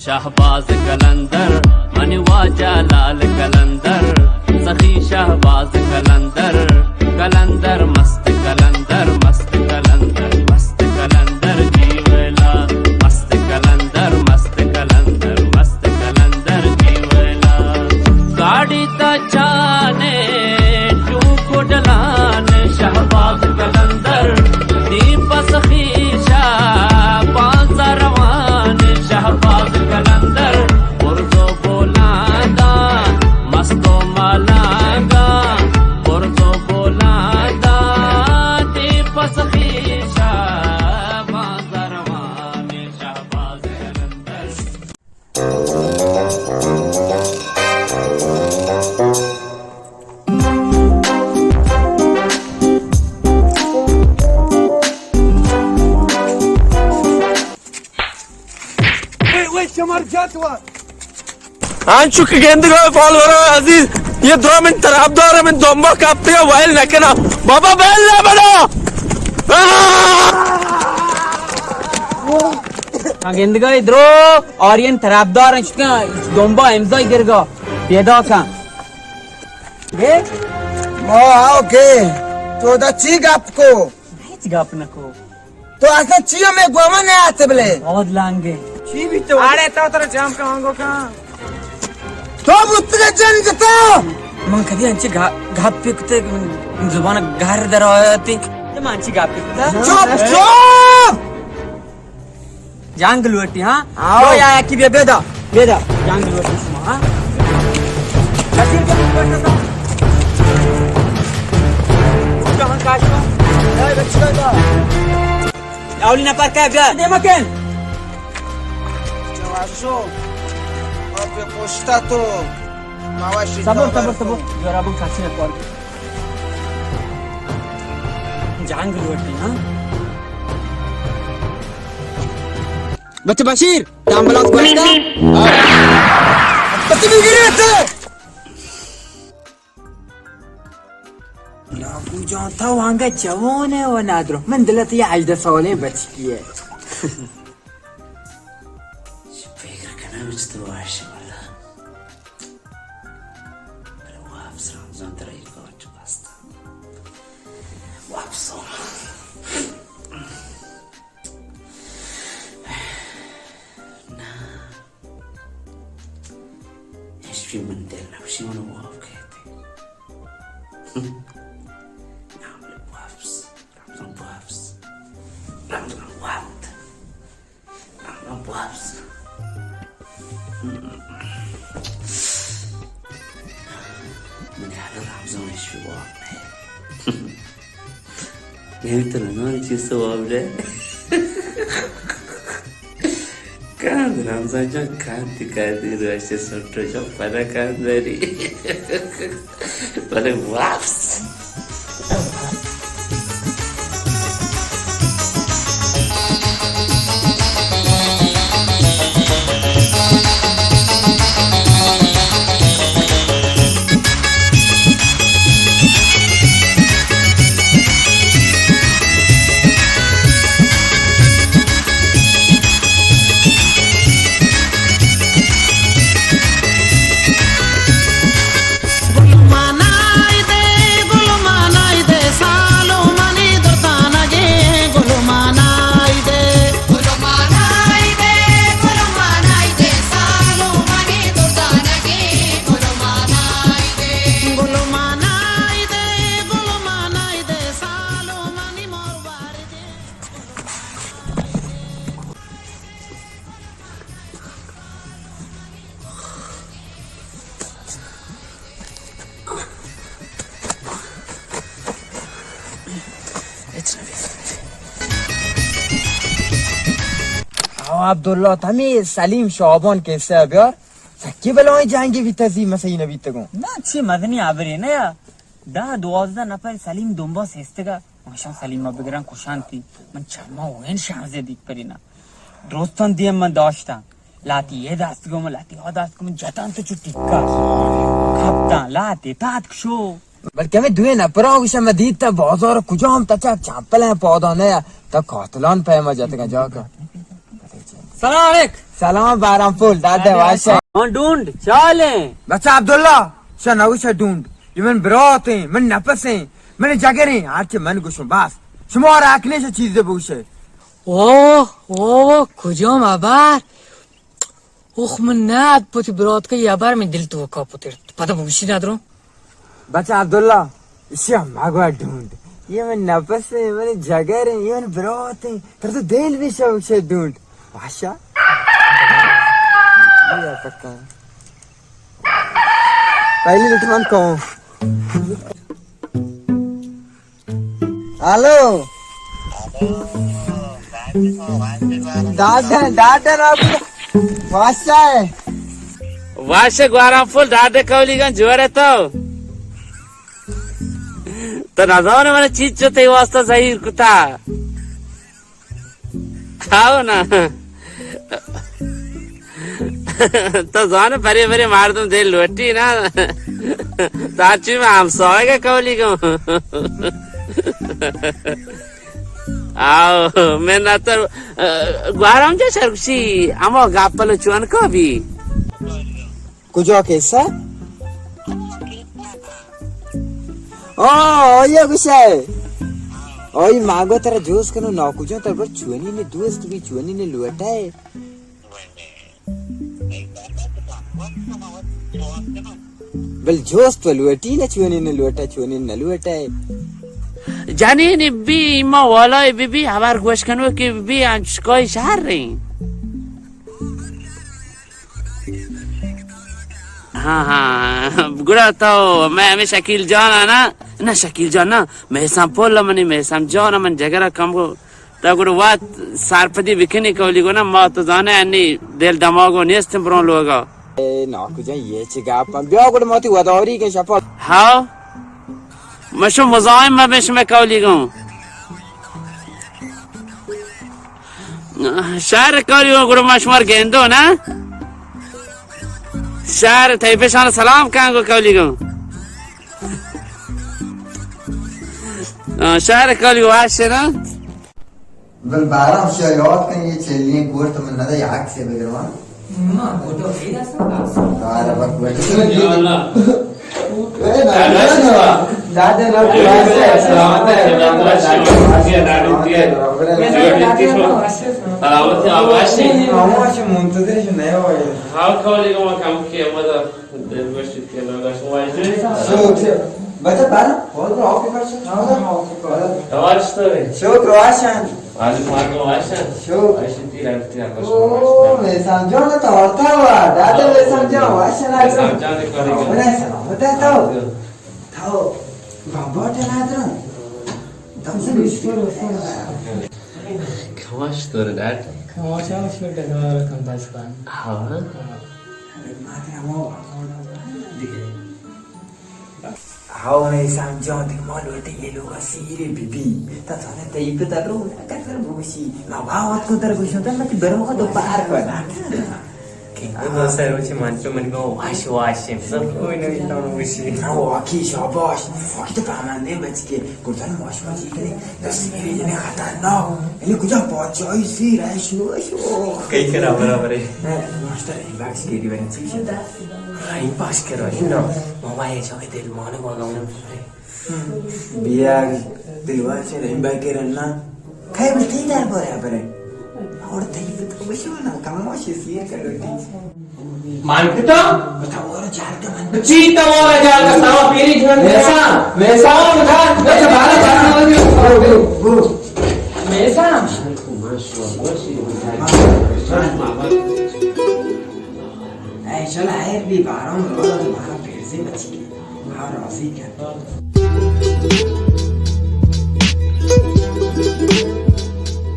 شہباز قلندر، منی واجہ لال قلندر، سخی شہباز قلندر، قلندر مست قلندر، مست قلندر، مست قلندر جی ویلا، مست قلندر، مست قلندر، مست قلندر جی ویلا۔ گاڑی تا چانے ٹوکو ڈلان، شہباز قلندر، دی پس خیشا بانزا روان، شہباز قلندر، برزو بولاندا، مستو مالانگا، برزو بولاندا، دی پس خیشا بانزا روان، شہباز قلندر۔ انچو کہ گندگا فالوور عزیز، یہ درا من طرفدار من دمبا کپتے وائل نہ کنا۔ بابا بیل نہ بنا۔ آہ! گندگا درو۔ آرین طرفدار انت، چکاں دمبا امضا گرگا پیدا کن۔ اے؟ ما آؤ کے؟ تو دا چی گپ کو؟ ہچ گپ نکو۔ تو اصلا چی ہمیں گوما نہ آتے بلے؟ بہت لانگے۔ چی بھی تو؟ اڑے تو ترا جام کا آنگو کا؟ تو بوتگے جنگ تو؟ من کدی انچی گا-، گپ کتے زبان گھر در آیا تی۔ من انچی گپ کتا۔ چپ، چپ! جنگ لوٹی، ہاں؟ آؤ۔ یا، یا، کی بیا، بیا دا، بیا دا۔ جنگ لوٹی شما، ہاں؟ بشیر جنگ لوٹی دا۔ جہاں کاشو۔ اے بچہ دا۔ اولی نفر کا بیا۔ دے مکن۔ جواشو۔ اور پہ پوشتا تو۔ صبر، صبر، صبر۔ جرا بن کسی نہ کار۔ جنگ لوٹی، ہاں؟ بچہ بشیر، تام بلاس گوشتا؟ بچہ بگیرے تے۔ لاکو جان، تو وانگا جوان ہے و نادرو۔ من دلت یہ ہژدہ سالیں بچکی ہے۔ فکر کنم چطور واش واللہ۔ بلے واپس رمضان ترا یہ کار چو بستا۔ واپس آ۔ نہ۔ ہچ بھی من دل نہ وشی، من واب کہتے۔ نہ، بلے واپس۔ رمضان واپس۔ رمضان واپس۔ رمضان واپس۔ من یاد رمضان شو واپس۔ نمی‌تونه نانی چیز تو وابله. کند رمضان جان، کند کردی روش سنٹو جان، پدا کند داری. بلے واپس. او عبداللہ، تمی سلیم شعبان کسہ بیار. سکی بلائیں جنگی بیتہ، زی مسئی نہ بیتگوں. نا، چی مزنی آبرے نہ یا. دہ دوازدہ نفر سلیم دنبا سیستگا. ماشاء سلیم بگران کشانتی. من چما وین شانزے بیت پرینا. درستان دیم من داشتاں. لاتی یہ دست گم، لاتی آ دست گم، جتان تو چو ٹکا. کپتاں، لاتی تاتک شو. بلکہ ہمیں دوئیں نپراں گوشاں، من دیت تا بازار کجام تچک چمپل ہیں پادا نیا، تا قاتلان پیما جتگا جا کا. سلام علیک۔ سلام بارام پول، دادے واشے۔ ہاں ڈونڈ، چالیں۔ بچہ عبداللہ، شا نوشا ڈونڈ۔ یہ من براتیں، من نفسیں، من جگریں، ہرچی من گوشوں بس۔ شما را اکنے شا چیز بوشے۔ او، او، کجام ہبر؟ اوخ، من نہ ات پتی برات کہ یہ ہبر من دل تو کا پتر۔ پتہ بوشی ندروں۔ بچہ عبداللہ، اشیا مگو ڈونڈ۔ یہ من نفس ہیں، من جگر ہیں، یہ من برات ہیں۔ تر تو دل بھی شوق سے ڈونڈ۔ باشا۔ یہ پکا۔ پہلی لٹر من کہوں۔ ہلو۔ ڈاڈا، ڈاڈا راو۔ واسا ہے۔ واسے گواران پول ڈاڈے کولیگاں جوڑے تو۔ تو نزانے من چیز چو تئی واسطہ ظاہر کتا۔ ہاو نا۔ تو زانے برے برے مردم دل لوٹی نا۔ تا چی میں ہمسایگا کولیگوں۔ آو، میں نہ تو، گوارم جا شرکشی، اما گاپل چون کو بھی۔ کجا کیسا؟ آ، آیا گوشے۔ آئی ماگو ترا جوز کنو، ناکجا تر پر چونی نے دوست بھی، چونی نے لوٹا ہے۔ بل جوست و لوٹی نہ، چونی نہ لوٹا، چونی نہ لوٹا۔ جنین بی ما والای بی بی ہبر گوش کنو کہ بی انچکای شہر رہی۔ ہاں، ہاں، گڑا تو میں ہمیں شکیل جان آنا، نہ شکیل جان نہ، میسم پول منی، میسم جان من جگرا کم گو۔ تا گڑا وت سرپدی بکنی کولی گو نا، ما تو زانے انی دل دماغو نیست برون لوگا۔ اے ناکو جان، یہ چی گپ؟ بیا گڑا ما تی وداری کن شپا۔ ہاو۔ مشو مزاحم مبن شمے کولی گو۔ شہر کولی گو گڑا ما شمار گندو نا۔ شہر تئی پیشان سلام کن گو کولی گو۔ شہر کولی گو واشے نا۔ بل بارہ ہمشی یاد کن، یہ چلیں گورت من ندا، یہ عکس بگروا۔ ما گوٹو پیدا سا عکس۔ بارہ بک بیٹھ۔ اے نا، نا، نا۔ دادے نا، سلامت ہے، سلامت ہے۔ سلامت ہے، آواز ہے۔ ہاں، واشے منتظر شو نئے ہوئے۔ ہاں، کولی گو ما کم کی مدد۔ دل گوشت کہ لوگا شما اجازت۔ شکر۔ بچہ بارہ، بہت بڑا آفی پر شو۔ شکر۔ شکر واشن۔ وعلیکم السلام واشن۔ شکر۔ اشتی رفتی او، میسم جان تو آتا ہوا۔ دادا میسم جان واشن۔ میسم جان کاری۔ بڑا سلامت ہے تو۔ تو بابا ٹنا درو۔ تم سے مشکل۔ کماش تو ڈاٹ۔ کماش ہم شو ڈگار کم بس بان۔ ہاں۔ ہاو میسم جان، دیگہ ما لوٹیں یہ لوگا سیرے بی بی۔ تا زانے تئی پتا رو نہ کتر بوشی۔ ما باوت کو تر گوشوں تا متی برو تو پار کنا۔ کہ دو سر روچے من پہ من کو واش واش ہے۔ سب کوئی نہیں تو بوشی۔ ہاں، واقعی شاباش۔ واقعی تو پامندے بچ کے۔ گڑا زانے واش واش ہی کرے۔ دس میرے جنے خطرناک۔ یعنی کجا پہنچائی سیر ہے شو شو۔ کئی کرا برابر ہے۔ ہاں، ماسٹر، این باکس کے دی بنا چیز ہے۔ ہاں، این پاس کرو، این نو۔ ماما یہ شوق دل مانے کو گاؤں میں۔ بیا، دلوار سے رحیم بھائی کے رننا۔ کھائے بلتی دار بورے بره۔ اور تئی پتا بشو نا، کماش سیر کلوٹی۔ مان کتا؟ بتا اور جال کا مان۔ چی تا اور جال کا سوا پیری جوان۔ میسم، میسم۔ بتا، بتا، بارہ، بارہ۔ برو، برو، برو۔ میسم۔ اے چل، خیر بی، بارہ، بارہ، بارہ پیرزے بچی۔ ہاں، راضی کن۔